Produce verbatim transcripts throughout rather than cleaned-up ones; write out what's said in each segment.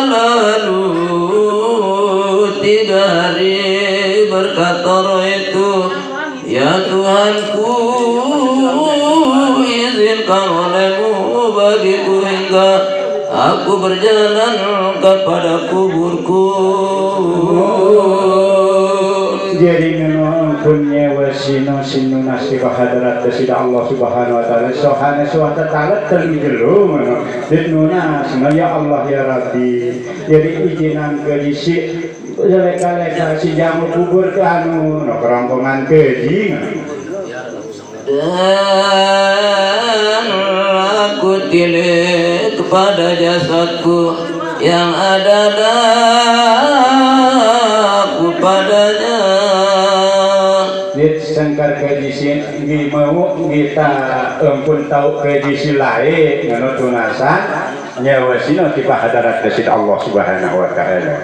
Lalu tiga hari berkata roh itu, "Ya Tuhanku, izinkan olehmu bagiku hingga aku berjalan kepada kuburku." Jadi ngeno ampun nyewa sino sinuna siwa hadarat sida Allah Subhanahu wa Ta'ala. Sohana suwata talet telu jelo ngeno. Dit nunas, "Ya Allah, ya Rabbi, jadi izinan ke disi leka-leka si jamu kubur ke anu, no kerongkongan ke ding." Dan aku tilik kepada jasadku yang ada darahku padanya. Dit sengkar ke disi ngi mau kita ampun tau ke disi lae ngeno tunasan nyewa sino tiba hadarat Rasid Allah Subhanahu wa Ta'ala.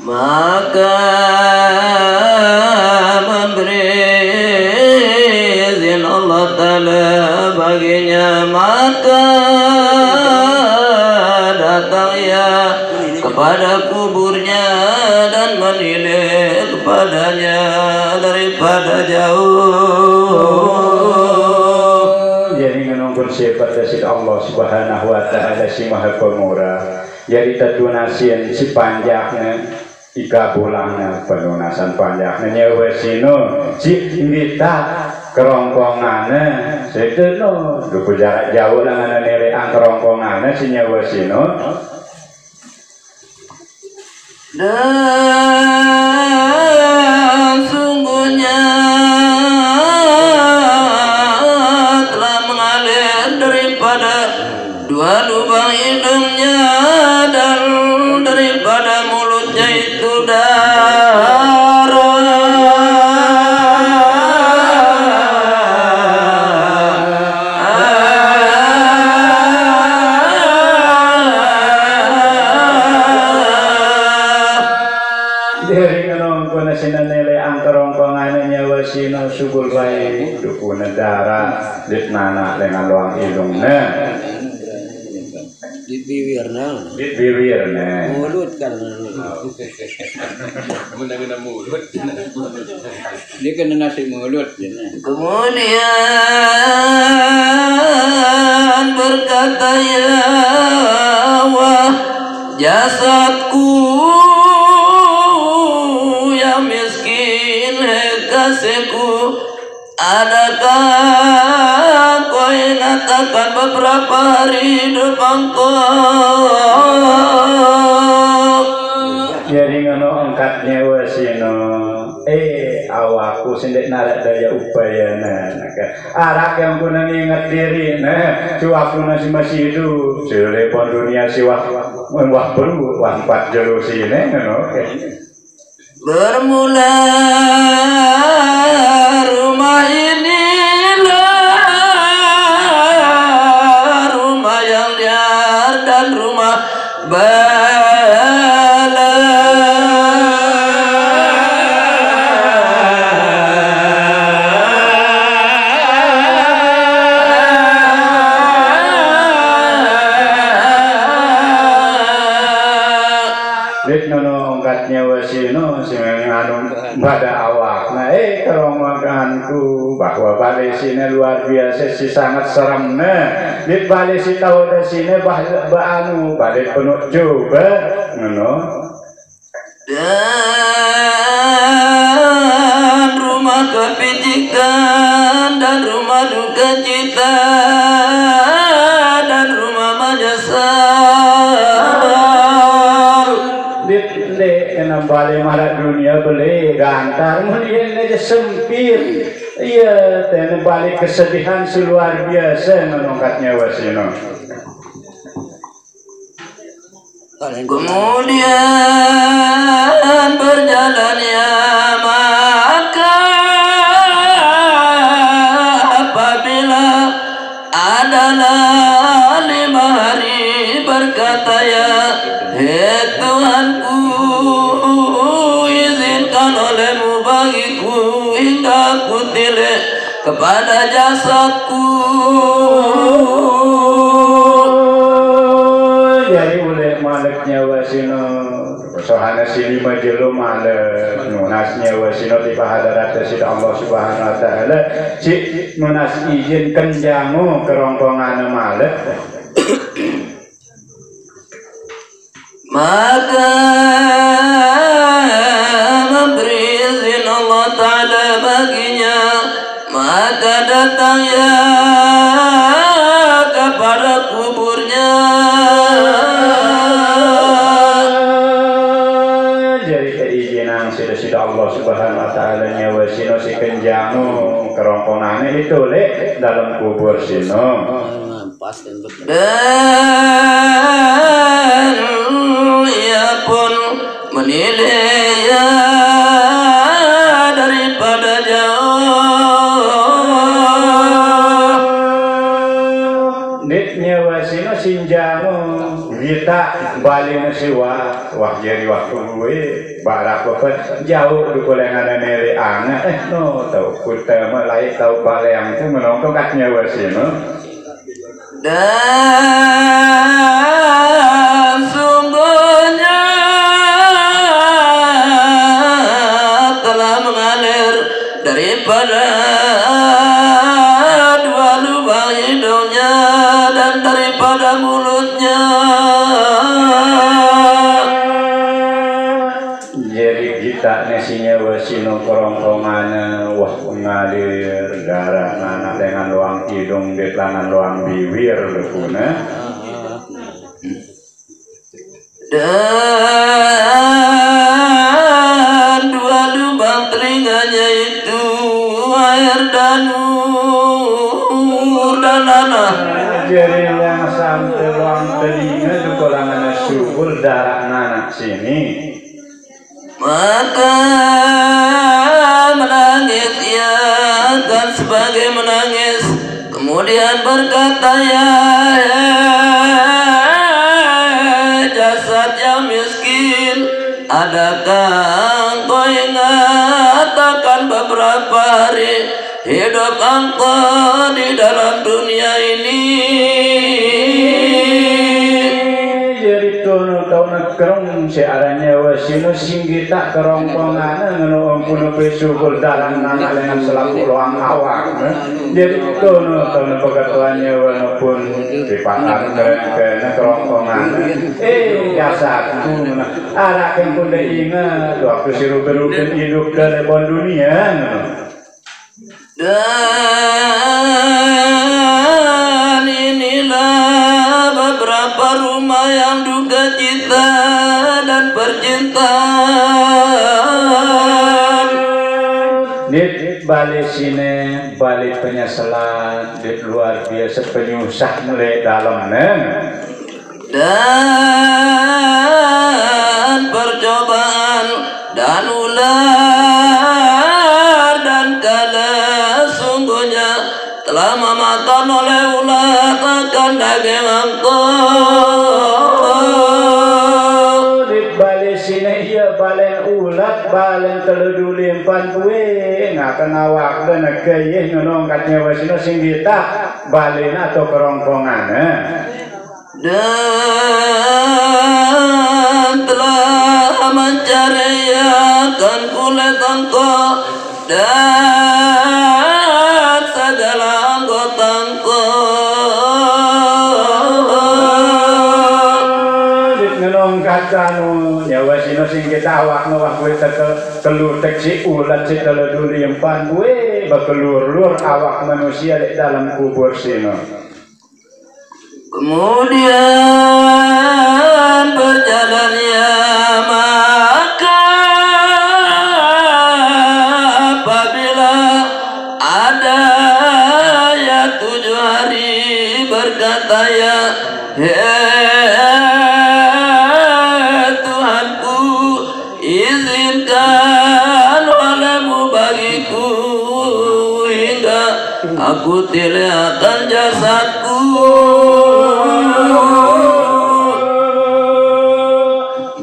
Maka memberi izin Allah Ta'ala baginya, maka datang ia kepada kuburnya dan menilik kepadanya daripada jauh. Jadi menunggu sifat Rasid Allah Subhanahu wa Ta'ala si Maha Pemurah. Jadi tetunasin si panjakne, ika pulangnya penunasan panjaknya nyewa sino si indita kerongkongannya sedeno duku jarak jauh lah ngana neleang kerongkongannya si nyewa sino. Dan sungguhnya telah mengalir daripada dua lubang hidungnya dan daripada mulutnya itu darah. Dering nongkon sina nele angkerongkongan nyewa sina subul bae dukune darah dit nana dengan loang ilung ne. Di biwirna. Di biwirna. Mulut kan. Menang mulut. Dia kena nasi mulut. Kemudian berkata, "Ya wah jasadku yang miskin, hei kasihku, adakah kau ingat akan beberapa hari hidup engkau?" Jadi ngono angkat nyewa sino. Eh, awakku sing dek narak daya upayana. Arak yang guna nginget diri, nah, cuaku nasi masih hidup. Sudah pon dunia siwah, wah beru, wah empat jero sini, ngono. Bermula rumah inilah rumah yang liar dan rumah bala. Dit nono ongkat nyewa sino, sing anu pada awak. Nah, eh, kerongkonganku bahwa bale sine luar biasa si sangat serem ne. Dit bale si tahu de sine bah, ba anu, bale penuh coba, ngono. Dan rumah kepicikan dan rumah duka cita dan rumah menyesal. Dit, dek, kena bale marak dunia beli gantar, kemudian aja sempit. Iya, tena balik kesedihan si luar biasa menongkat nyawa sino. Kemudian berjalannya maka apabila adalah lima hari berkata, "Ya, hei Tuhanku, izinkan olehmu bagiku hingga aku tilik kepada jasadku." Jadi oleh Nyawa sino, sohana sini mah jelo malek, nunas nyawa sino tiba hadarat Sida Allah Subhanahu wa Ta'ala, si nunas izin kenjango kerongkongane malek. Maka memberi izin Allah Ta'ala baginya, maka datang ia kepada kuburnya. Jadi keizinan sida-sida Allah Subhanahu wa Ta'ala nyawa sino si kenjango kerongkongane itu lek dalam kubur sino. Dan ia pun menilai ia daripada jauh. Nit nyawa sino sinjango, gita balina siwa, wah jari waktu gue, barapa pet jauh dukulengan nere anga, eh no, tau kutama lai tau baleang tu menongko kat nyawa sino. Dan sungguhnya telah mengalir daripada dua lubang hidungnya dan daripada mulutnya. Jadi gitane si nyawa sino kerongkongane, wah, ngalir darah nanak dengan luang hidung, di tangan luang biwir, lukune. Dan dua lubang telinganya itu air danur dan nanah. Jadi yang sampai luang telinga itu kolangana subur darah nanak sini. Maka menangis ia akan sebagai menangis. Kemudian berkata, ya jasad yang miskin, adakah engkau ingat akan beberapa hari hidup engkau di dalam dunia ini? Jadi tono tau nekrong si aran nyawa sino singgita kerongkongane ngeno ampun pe subur darah nanak dengan selaku loang awak. Jadi tono tau nepegatuan nyawa pun dipakan keren kene kerongkongane. Eh, ya satu. Arak pun ingat waktu si ruben-ruben hidup dari bon dunia. Dan inilah beberapa rumah yang duka cita dan percintaan. Nit balik sini, balik penyesalan, dit luar biasa penyusah mulai dalam, neng. Dan percobaan dan ular dan kala sungguhnya telah memakan oleh ular akan daging engkau. Di balik sini ia balen ulat, balen teleduli empan kue, ngakan awak dan keyeh ngenong katnya wasina singgita, balen atau kerongkongan, eh. Dan telah mencariakan kulit engkau dan segala anggota engkau. Dit ngenong katanu, nyawa sino sing kita awak ngawak kue tekel kelutek si ulat si teleduli empan kue, bekelur-lur awak manusia di dalam kubur sino. Kemudian berjalan ia, maka apabila ada ia tujuh hari, berkata ia, hai Tuhanku, izinkan olehmu bagiku hingga aku tilihkan jasadku.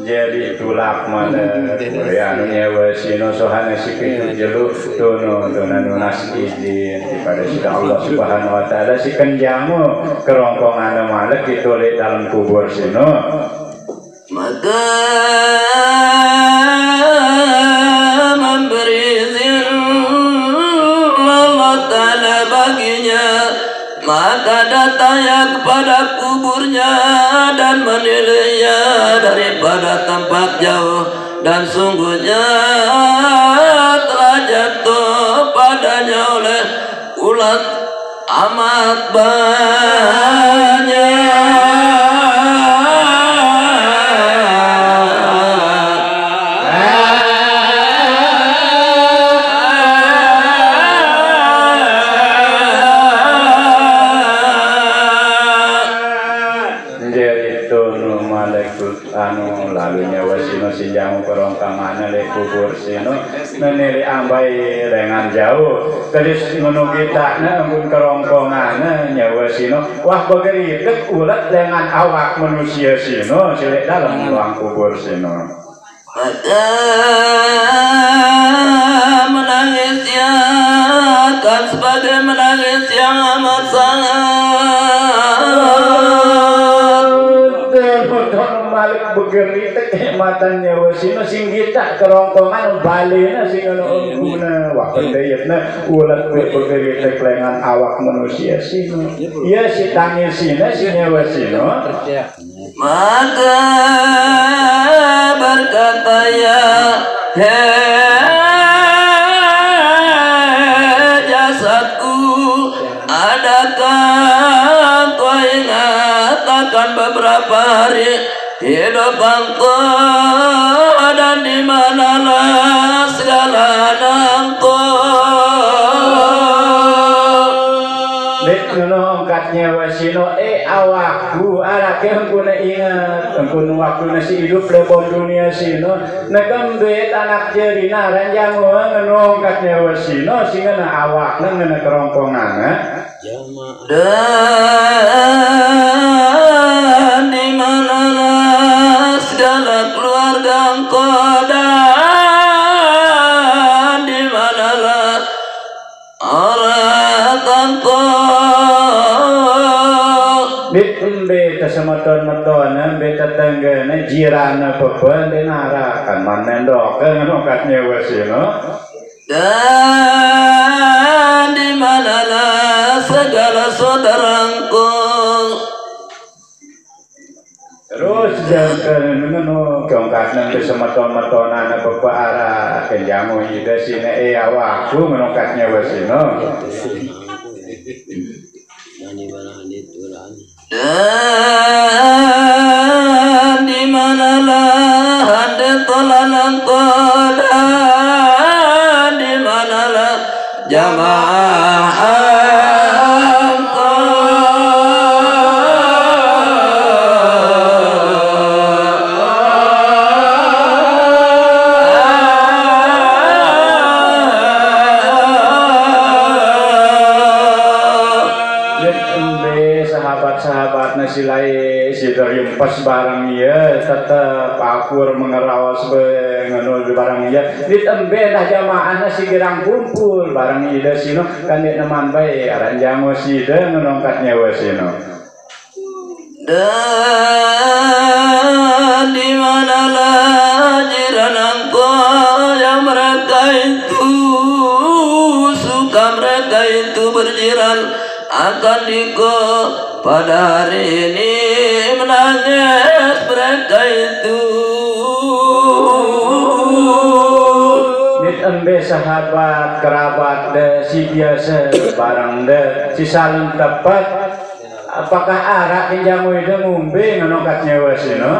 Jadi tulak mana, hmm, jadi ya, anu nyawa sino sohana si pitu jelu, tono, tono nunas izin kepada sida Allah Subhanahu wa Ta'ala si kenjango kerongkongan malek ditulik dalam kubur sino. Memberi izin Allah Ta'ala baginya, maka datangnya kepada kuburnya dan menilainya daripada tempat jauh, dan sungguhnya telah jatuh padanya oleh ulat amat banyak. Jari tunu malekut anu lalu nyawa sino sinjangu kerongkangana lek kubur sino. Nenili ambai lengan jauh. Terus menunggu takna ampun kerongkongana nyawa sino. Wah, begeritek ulet lengan awak manusia sino, silek dalam ruang kubur sino. Maka menangisnya akan sebagai menangis yang amat sangat. Malik begeritek matan nyawa sino, sing gitak kerongkongan balena sing ana empuna. Wah, pendeyetna ulet begeritek lengan awak manusia sino. Iya, si tangisina si nyawa sino. Maka berkata ia, "Hei jasadku, adakah kau ingat akan beberapa hari hidup engkau dan di manalah segala engkau?" Dek nunu angkat nyawa sino, eh, awakku, arake engkuna inget, engkun waktuna si idup lebon dunia sino, nekembe tanak jerina ranjangoa ngenongkat nyawa sino, singena awakna ngena kerongkongana. Dan di manalah segala keluarga engkau, dan di manalah orang engkau. Bit embe tesemeton-meton, embe tetenggene, jirane pepe, ende narakan, man nendok, ngenongkat nyawa sino. Dan di manalah segala saudaraku. Terus jangka nengeno, jongkat nang di semeton-metonan apa pe arah kenjangu ida sine, eh, awakku ngenongkat nyawa sino. Dan di manalah hande tolanang kodan, di manalah jamaah Sahabat-sahabatna silai sida rimpes bareng iya, tetep akur mengeraos be ngeno bareng iya. Dit embe dah jamaahna si girang kumpul bareng ida sino, kan dik neman bae aran jango sida ngenongkat nyawa sino. Dan di manalah jiran engkau yang mereka itu suka mereka itu berjiran akan diko pada hari ini menangis mereka itu. Mit embe sahabat kerabat de si biasa bareng de si saling tepat. Apakah arak yang jamu itu ngumbe ngenongkat nyawa sino?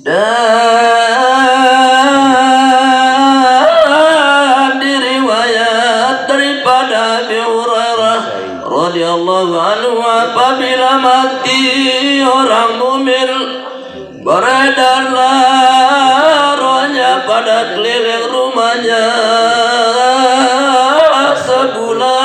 Dan diriwayat daripada Abi Hurairah radhiyallahu anhu, apabila mati orang mukmin, beredarlah rohnya pada keliling rumahnya sebulan.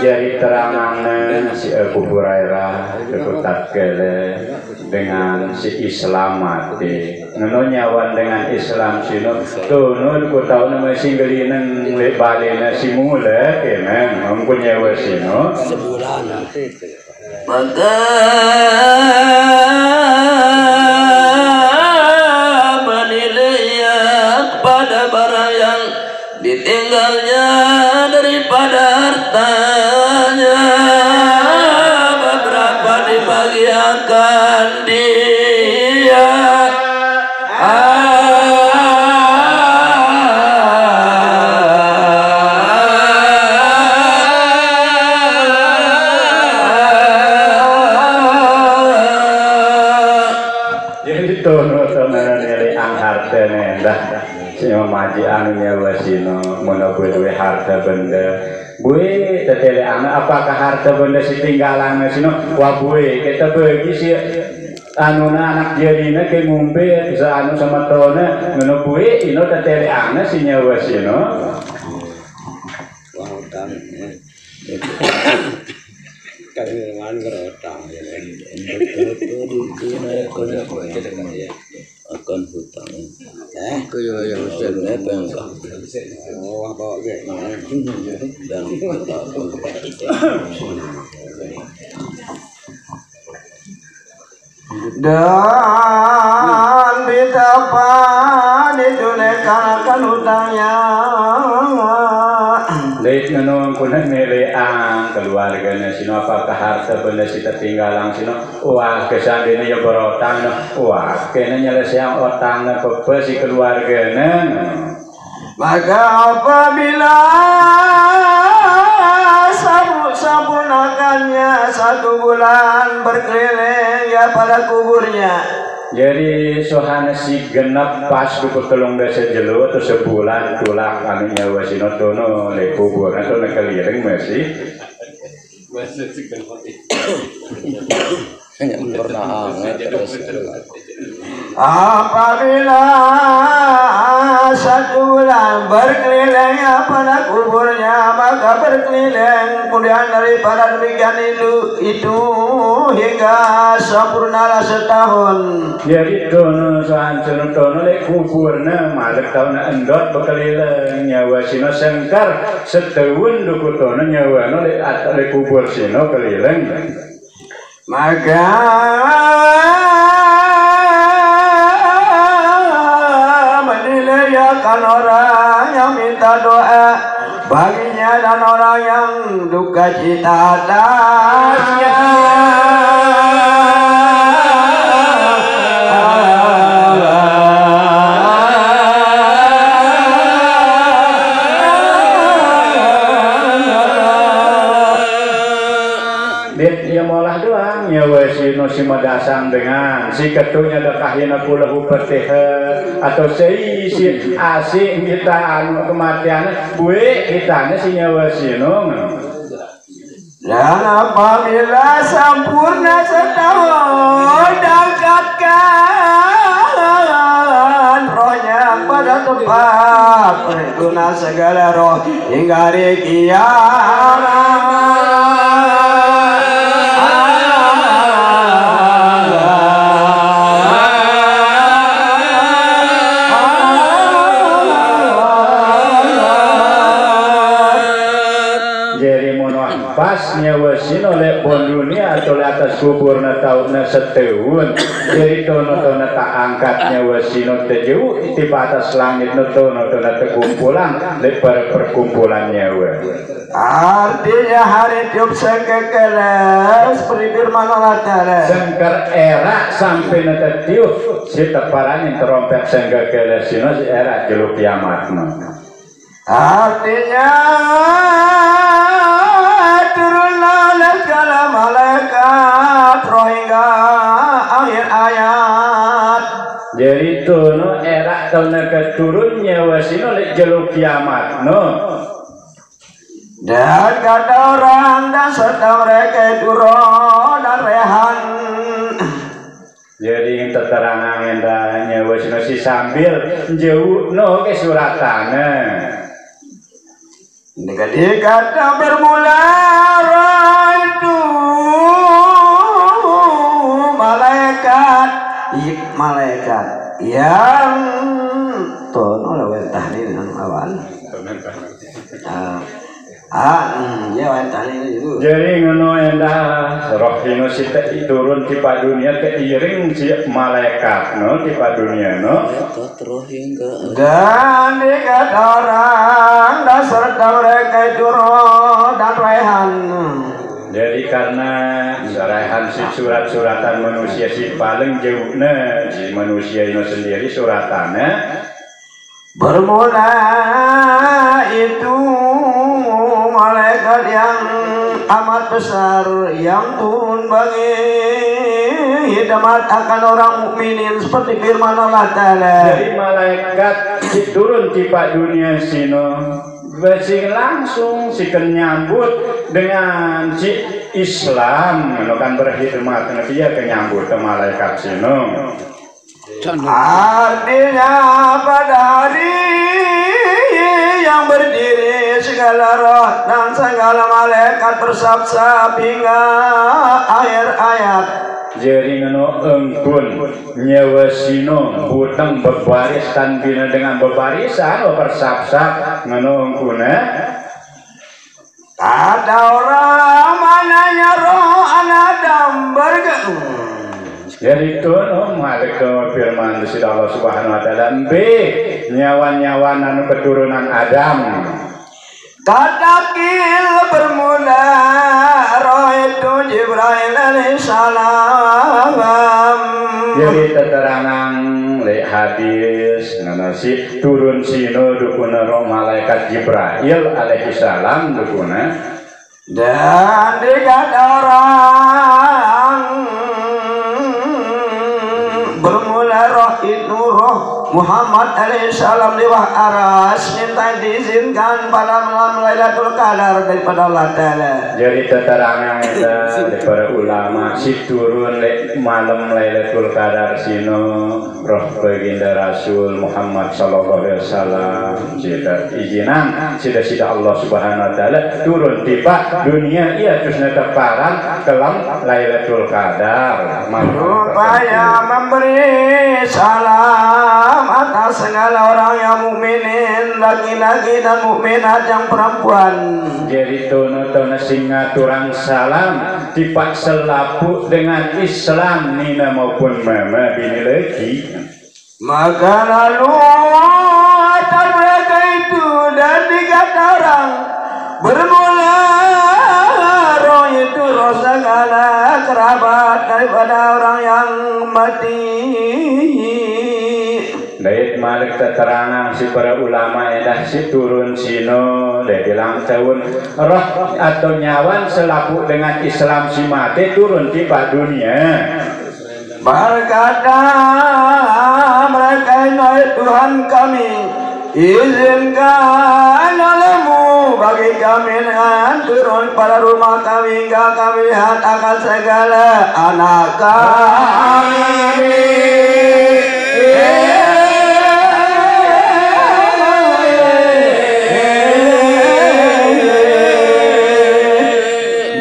Jadi terangan si Abu Hurairah, tatkala dengan si Islam mati. Ngeno nyawan dengan Islam sino, tunu kutauna masih gelineng lek balena si mula kena ngomong nyawa sino. Maka Aji anu nyawa sino, mun bue duwe harta benda. Bue, tetelekna, apakah harta benda sing tinggalna sino? Wah, bue, kita bagi si anuna anak jarina ke ngumbe, bisa anu semetona, ngono bue, ino tetelekna si nyawa sino. Wah, utang. Kami man berutang. Akan hutang. Eh, kaya yang sudah. Oh, apa ge? Dan Dan betapa ditunaikan hutangnya. Lek ngenong kunan meleang keluargana sino, apakah harta benda si tetinggalang sino? Wah, kesandina ya berotang no. Wah, kena nyeleseang otangna pepe si keluargana. Maka apabila sabu-, sabunakannya satu bulan berkeliling ya pada kuburnya. Jadi sohana si genep pas dua puluh telung dasa jelo atau sebulan tulak anu nyawa sino tono le kubur atau keliling masih. Masih si genep. Yang pernah anget terus. Apabila satu bulan berkeliling pada kuburnya, maka berkeliling kemudian daripada demikian itu, itu hingga sempurnalah setahun. Jadi tono sahancur tono lek kuburna malek taun endot bekeliling nyawa sino sengkar setahun duku tono nyawa no lek kubur sino keliling. Maka menilai akan orang yang minta doa baginya dan orang yang duka cita atasnya. Dit, ya molah doang nyawa sino si madasang dengan si ketunya dekahina pulau upetihe atau seisi asik kita anu kematian bue kitanya si nyawa sino. Dan apabila sempurna setahun, dekatkan rohnya pada tempat perhituna segala roh hingga hari kiamat. Jadi mun wah pas nyawa sino lek pon dunia atau lek atas kuburna tauna setahun. Jadi tono-tono tak angkat nyawa sino tejauh di atas langit no tono-tono tegumpulan lek per-, perkumpulan nyawa. Artinya hari tiup sangkakala seperti firman Allah Ta'ala. Sengker erak sampai na tetiup si teparanin terompet sangkakala sino si erak jelo kiamat no. Artinya turunlah oleh segala malaikat roh hingga akhir ayat. Jadi tono erak tauna keturun nyawa sino lek jelo kiamat no. Dan kata orang dan serta mereka itu roh dan rehan. Jadi teterangan enda nyawa sino si sambil jauh no ke suratana. Dikata bermula roh itu malaikat, i-, malaikat yang tono lawan tahlil nang awal. Ah, ah, hmm, ya, wantane itu. Jadi ngono endah roh ino sithik turun tipa dunia keiring si malaikat no tipa dunia no. Malaikat roh hingga Dan dikata orang dan serta mereka itu roh dan rehan. Jadi karena rehan si surat-suratan manusia si paling jauh na si manusia ino sendiri suratana Bermula itu malaikat yang amat besar yang turun bagi hidmat akan orang mukminin seperti firman Allah Ta'ala. Jadi malaikat turun tipa dunia sino, besi langsung si kenyambut dengan si Islam, kan berkhidmat, ngerti ya, kenyambut ke malaikat sino. Artinya pada hari yang berdiri segala roh dan segala malaikat bersap-sap hingga akhir ayat. Jadi ngeno engkun nyawa sino buteng bebaris tan bina dengan bebarisan, oh, bersap-sap ngeno engkun, eh. Kata orang mananya roh anak Adam berge-, Jadi itu, no, malik ke firman Gusti Allah Subhanahu wa Ta'ala, embe nyawa-nyawa anu keturunan Adam. Katakil bermula roh itu Jibril alaihissalam. Jadi keterangan le hadis, ngana si turun sino dukuna roh malaikat Jibril alaihissalam dukuna. Dan dikata orang bermula roh itu roh Muhammad alaihissalam di bawah aras minta diizinkan pada malam Lailatul Qadar daripada Allah Ta'ala. Jadi keterangan kita daripada ulama si turun le malam Lailatul Qadar sino roh baginda Rasul Muhammad sallallahu alaihi wasallam. Sida izinan, sida-sida Allah Subhanahu wa Ta'ala turun tiba dunia, ia terus neteparan kelam Lailatul Qadar. Supaya memberi salam atas segala orang yang mukminin, laki-laki dan mukminat yang perempuan. Jadi tono-tono sing ngaturang salam tipa selapuh dengan Islam, nina maupun mama bini lagi. Maka lalu atas mereka itu dan dikata orang, bermula roh itu roh segala kerabat daripada orang yang mati. Dait malik keterangan si para ulama endah si turun sino, dait bilang tahun roh atau nyawan selapuh dengan Islam si mati turun tiba dunia. Berkata mereka, "Hai Tuhan kami, izinkan olehmu bagi kami dengan turun pada rumah kami, hingga kami lihat akan segala anak kami."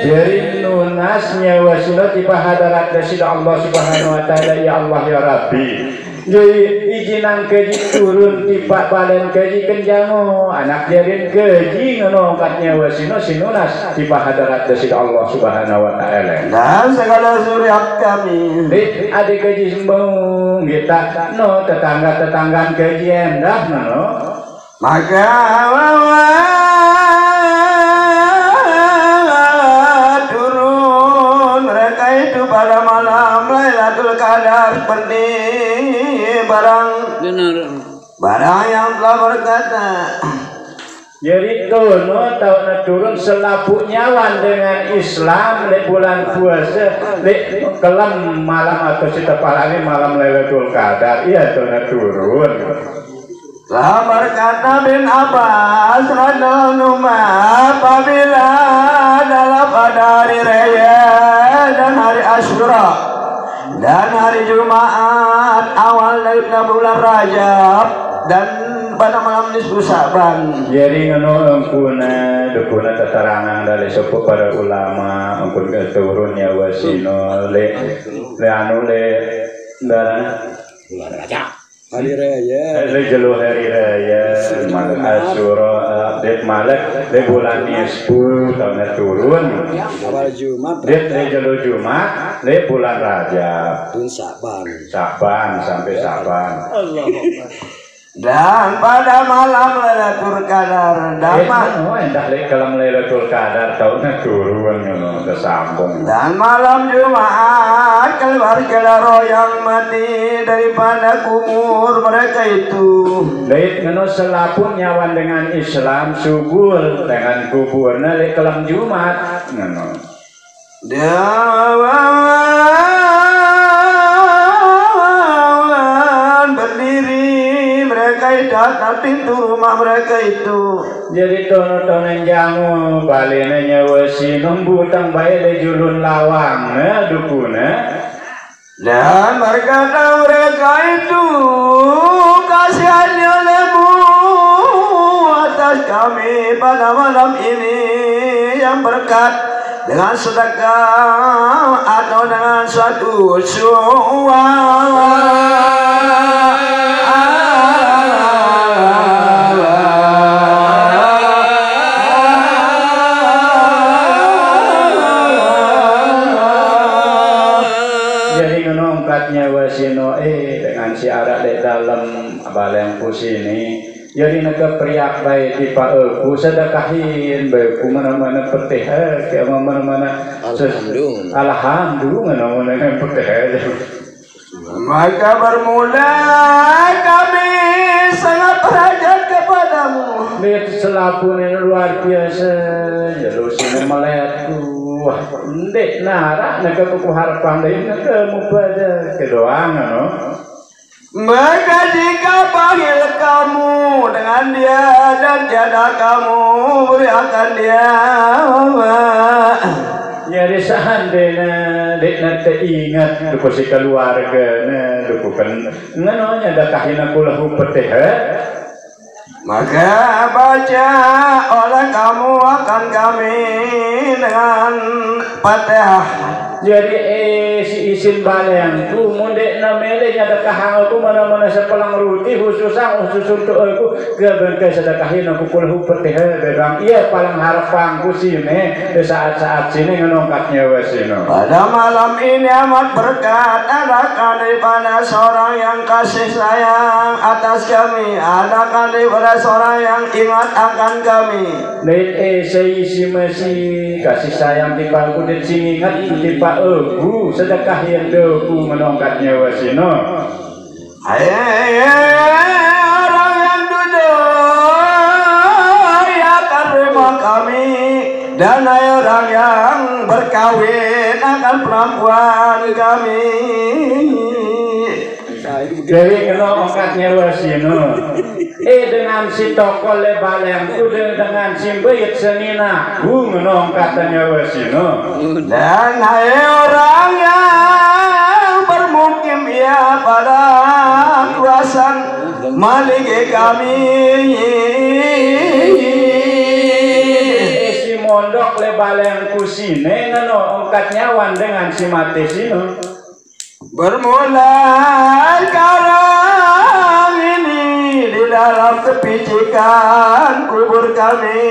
Jadi nunas nyawa sino tiba hadarat Sida Allah Subhanahu wa Ta'ala, ya Allah, ya Rabbi. Jadi izinan kaji turun tiba balen kaji kenjango, anak jarin kaji ngeno angkat nyawa sino sinunas tiba hadarat Sida Allah Subhanahu wa Ta'ala. Dan segala zuriat kami. Di, ada kaji sembung kita, no, tetangga-tetanggaan kaji endah, no. Maka turun mereka itu pada malam Lailatul Qadar seperti barang, benar, barang yang telah berkata. Jadi tono tahu turun selapuh nyawan dengan Islam, lek bulan puasa, lek kelam malam atau sitapalani malam Lailatul Qadar, iya tono turun. Telah berkata bin Abbas radhiyallahu anhu, apabila dalam pada hari raya dan hari Asyura dan hari Jumat awal daripada bulan Rajab dan pada malam nisfu Sa'ban. Jadi ngeno engkuna, dukuna keterangan dari sepuh para ulama, engkun keturun nyawa sino, le, le anu le, barang. Bulan Rajab. Hari raya. Le jelo hari raya, malek Asyura, eh, det malek, le bulan nisfu, tahu turun. Awal Jumat. Det le jelo Jumat, le bulan Rajab. Pun Sa'ban. Sa'ban, sampai Sa'ban. Allah Akbar. Dan pada malam Lailatul Qadar, dan ma- Eh, oh, endah le kelam Lailatul Qadar, tahu turun, ngono, kesambung. Dan malam Jumat keluarga roh yang mati daripada kubur mereka itu. Dait ngeno selapuh nyawan dengan Islam subur dengan kuburna lek kelam Jumat ngeno. Dan berdiri mereka itu atas pintu rumah mereka itu. Jadi tono-tono jamu balene nyawa sino, mbutang bae le julun lawang, nah, dukune. Dan berkata mereka itu, "Kasihani olehmu atas kami pada malam ini yang berkat dengan sedekah atau dengan satu suara." Jadi ngenongkat nyawa sino, eh, dengan si arak dek dalam balengku sini. Jadi neke priak bae tipa aku, sedekahin bae ku mana-mana petih, eh, ke mana-mana ses-, alhamdulillah, mana-mana petih aja. Maka bermula kami sangat berhajat kepadamu. Ini selapuh ini luar biasa. Ya lu sini melihat, wah, ndek narak neke kuku harapan dari neke mupada kedoangan, no. Maka jika bakhil kamu dengan dia dan tiada kamu beri akan dia. Jadi seandainya dek nanti ingat duku si keluarga, nah, duku ken-, ngeno nya dah kahina kulahu petih, eh? Maka baca oleh kamu akan kami dengan Fatihah. Jadi, eh, si isin balengku, mun dek namele nya dekahang aku mana-mana sepelang ruti, khususan khusus untuk aku, ke bengke sedekahin aku kulahu petih, eh, bedang. Iya, paling harapangku sini, di saat-saat sini ngenongkat nyawa sino. Pada malam ini amat berkat, adakan daripada seorang yang kasih sayang atas kami, adakan daripada seorang yang ingat akan kami. Dek, eh, seisi mesi kasih sayang tipa aku, dek sing ingat tipa aku, sedekah yang aku ngenongkat nyawa sino. Hai orang yang duduk di atas rumah kami, dan hai orang yang berkawin akan perempuan kami. Dewi kena angkat nyawa sino. Eh, dengan si tokol le balengku, de-, dengan si mbeyet senina, ku ngeno angkat nyawa sino. Dan hai orang yang bermukim ia pada kawasan maliki kami. Eh, si mondok le balengku sine ngeno angkat nyawan dengan si mati sino. Bermula sekarang ini di dalam kepicikan kubur kami.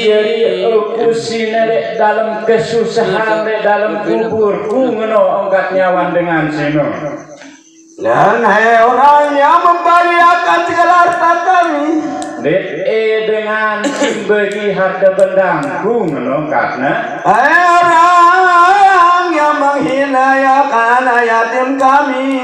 Jadi aku sine dek dalam kesusahan, dek dalam kubur, ku ngeno angkat nyawan dengan sino. Dan hai orang yang membagiakan segala harta kami. Dek, eh, dengan bagi harta bendang, ku ngeno angkatna. Hai orang yang menghina ya anak yatim kami.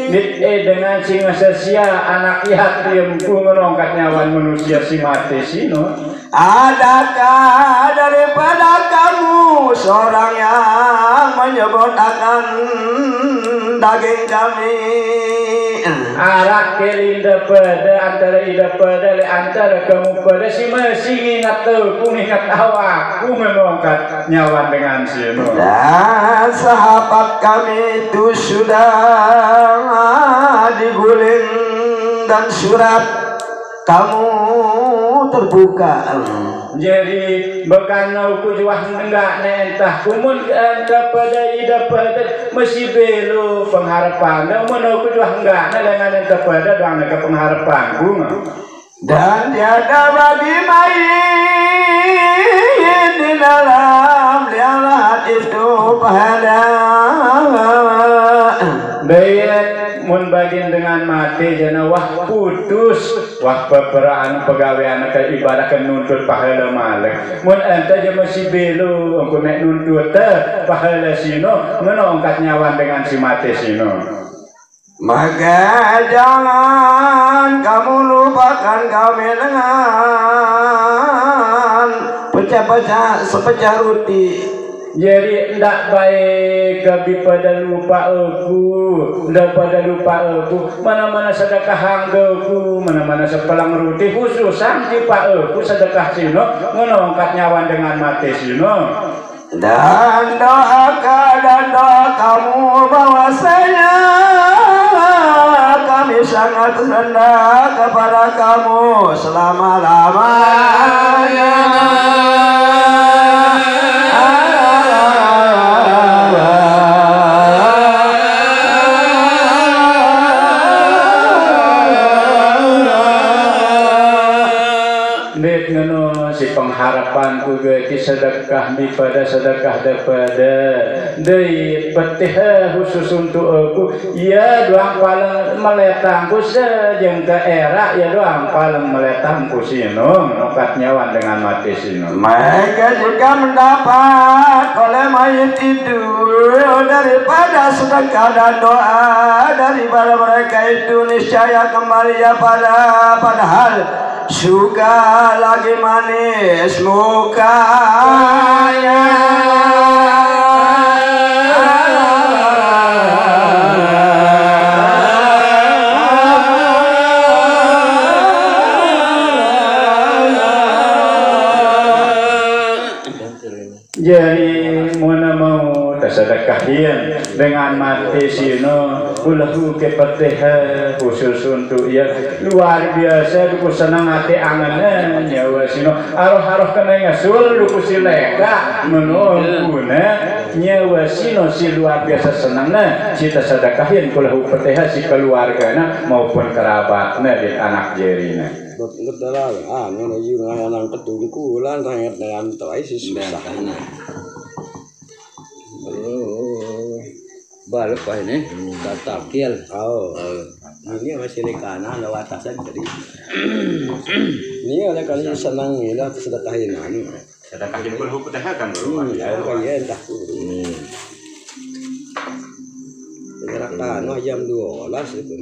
Dek, eh, dengan sing sesia anak yatim, ku ngeno angkat nyawan manusia si mati sino. Adakah daripada kamu seorang yang menyebut akan daging kami? Arak ke linda pada antara ida pada le antara kamu pada si masih ingat tu, ku ingat awak, ku ngeno angkat nyawan dengan sino. Dan sahabat kami itu sudah diguling dan surat kamu terbuka. Jadi, bekana uku juah nenggak ne entah kumun ke entah pada ida pada mesti belo pengharapan. Namun uku juah enggak ne dengan entah pada doang ke pengharapan ku. Dan tiada bagi main di dalam lialah itu pada. Baik, mun bagin dengan mati jana wah putus, wah peperaan pegawean ke ibarat ke nuntut pahala malik. Mun ente je masih belo, engko nek nuntut, eh, pahala sino, ngeno angkat nyawan dengan si mati sino. Maka jangan kamu lupakan kami dengan pecah-pecah sepecah roti. Jadi ndak baé ka bipada lupa aku, ndak pada lupa aku, mana-mana sedekah anggaku, mana-mana sepelang ruti, khususan tipa aku sedekah sino, ngono angkat nyawan dengan maté sino. Dan doakan dan doa kamu bahwasanya kami sangat rendah kepada kamu selama-lamanya. Nit ngeno si pengharapanku ge ki sedekah mi pada sedekah daripada dei petih khusus untuk aku. Ia doang paling meletangku sejengka erak, ia doang paling meletangku sino, nokat nyawan dengan mati sino. Maka jika mendapat oleh mayit itu daripada sedekah dan doa daripada mereka itu, niscaya kembali ia pada, padahal suka lagi manis mukanya. Jadi, muna mau tasadakahin dengan mati sino, ulahu ke petih khusus untuk ia. Luar biasa, duku senang ati angen nyawa sino. Aroh-aroh kena ngasul, duku si leka, menunggu na. Nyawa sino si luar biasa senang na. Si tasadakahin, ulahu petih si keluarga na maupun kerabat na di anak jeri na. Buat ngeteral, ah, ngono ji nang ketungkulan, sangat dengan toy si susah. Oh, balik pa ini. Tatakil. Oh. Ini masih di kanan, ada batasan tadi. Ini ada kali senang ini, ada sedekahin anu. Sedekahin pun hukum kan, Bro. Hmm, ya, kan ya, entah. Hmm. Penyerahan, no, jam dua belas itu.